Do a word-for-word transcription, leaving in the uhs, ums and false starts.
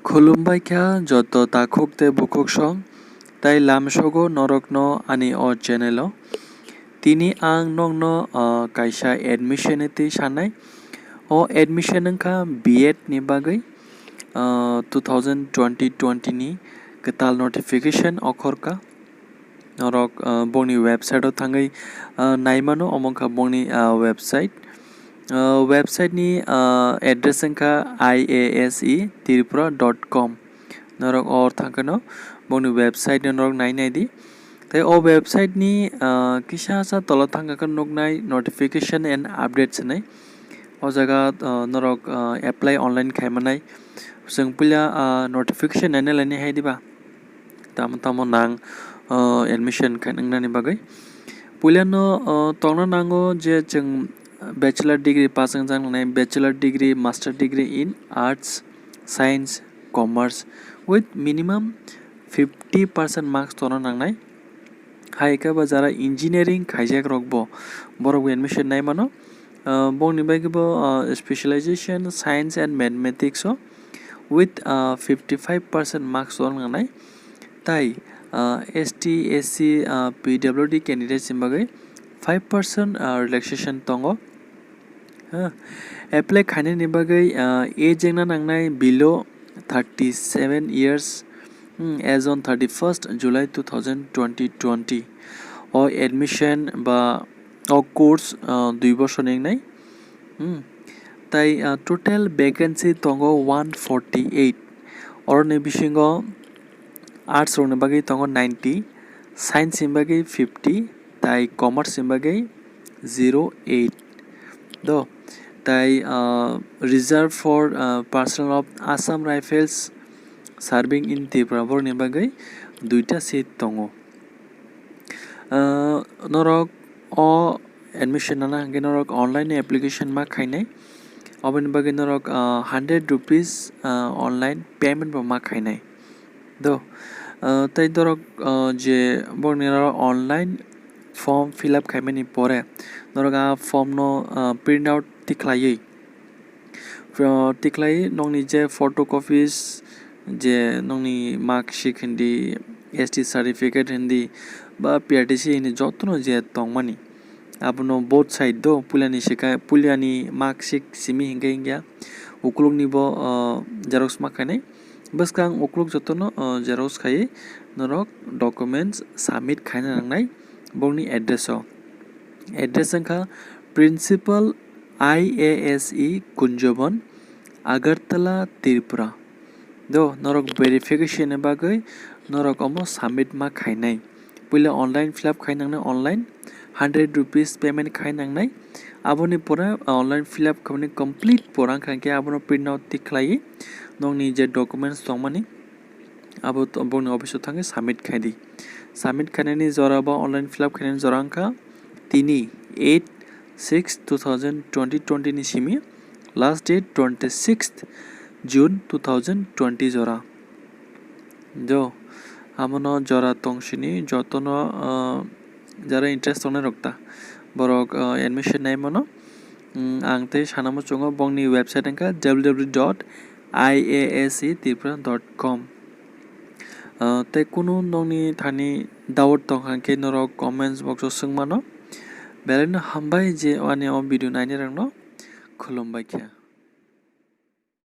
Khulumbai kha joto takhuk tei bukhuk song, tai lamsogo norokno ani o channel o. Tini ang nokno, ah, kaisa admission ni twi sanai. O admission wngkha B Ed ni bagwi, ah, two thousand twenty twenty ni kwtal notification okhorkha. Norok, ah, bongni website o thangwi, ah, naimano, omo wngkha bongni, ah, website. Ah, website ni, ah, address wngkha I A S E tripura dot com. Norok o thangkheno bongni website no norok nai nai di. Tei o website ni, ah, kisa sa tola thangkha khe nuknai notification and updates hinwi. O jaga, ah, norok, ah, apply online khaimanai. Chwng puila, ah, notification naina lainai hai diba? Tamo tamo nang, ah, admission khainani bagwi. Puilano, ah, tongna nango je chwng bachelor degree pass wngjak nangnai, bachelor degree, master degree in arts, science, commerce with minimum fifty percent marks tongna nangnai. Hai khe bo jara engineering khaijak rok bo, borok bo admission nai mano. Ah, bongni bagwi bo, ah, specialization science and mathematics o with, ah, fifty five percent marks tongna nangnai. Tai, ah, S T, S C, ah, P W D candidates ni bagwi five percent, ah, relaxation tongo. Ha, apply khainani bagwi, ah, age wngna nangnai below thirty seven years, hmm, as on thirty first July two thousand twenty twenty. O admission ba o course, ah, dui bosor ni wngnai. Hmm. Tai, ah, total vacancy tongo one forty eight. Oroni bisingo arts rokni bagwi tongo ninety, science ni bagwi fifty, tai commerce ni bagwi zero eight. Do, tai, ah, reserve for, ah, personnel of Assam Rifles serving in Tripura, borokni bagwi duita seat tongo. Ah, norok o admission nana hwnkhe norok online application ma khainai. Oboni bagwi norok, ah, hundred rupees, ah, online payment bo ma khainai. Do, ah, tei norok, ah, je borokni norok online form fill up khaimani pore norok a form no, ah, print out tikhlaiwi, ah, tikhlai nokni je photocopies, je nokni mark sheet hindi, S T certificate hindi, ba P R T C hindi jotono je tongmani. Abono both side do, puilani sika-, puilani mark sheet simi hinkhe hinkhe ukulukni bo, ah, xerox ma khainai. Bwskang ukuluk jotono, ah, xerox khaiwi norok documents submit khaina nangnai bongni address o. Address wngkha Principal I A S E Kunjobon, Agartala, Tripura. Do, norok verification ni bagwi norok omo submit ma khainai. Puila online fill up khai nangnai, online hundred rupees payment khai nangnai. Aboni pore, ah, online fill up khaimani complete pore wngkha khe abono print out tikhlaiwi nokni je documents tongmani abo to-, bongni office o thangwi submit khai di. Submit khainani jora ba online fill up khainani jora wngkha tini eight six two thousand twenty twenty ni simi, last date twenty sixth June two thousand twenty jora. Do, abono jora tongsini jotono, ah, jara interest tongnai rok ta, borok, ah, admission nai mano. Mm, ang tei sana muchungo bongni website wngkha W W W dot I A S E tripura dot com. Ah, tei kunu nokni thani doubt tongkha khe norok comments box o swngmano. Belai no hambai je ani o video nainai rokno khulumbai kha.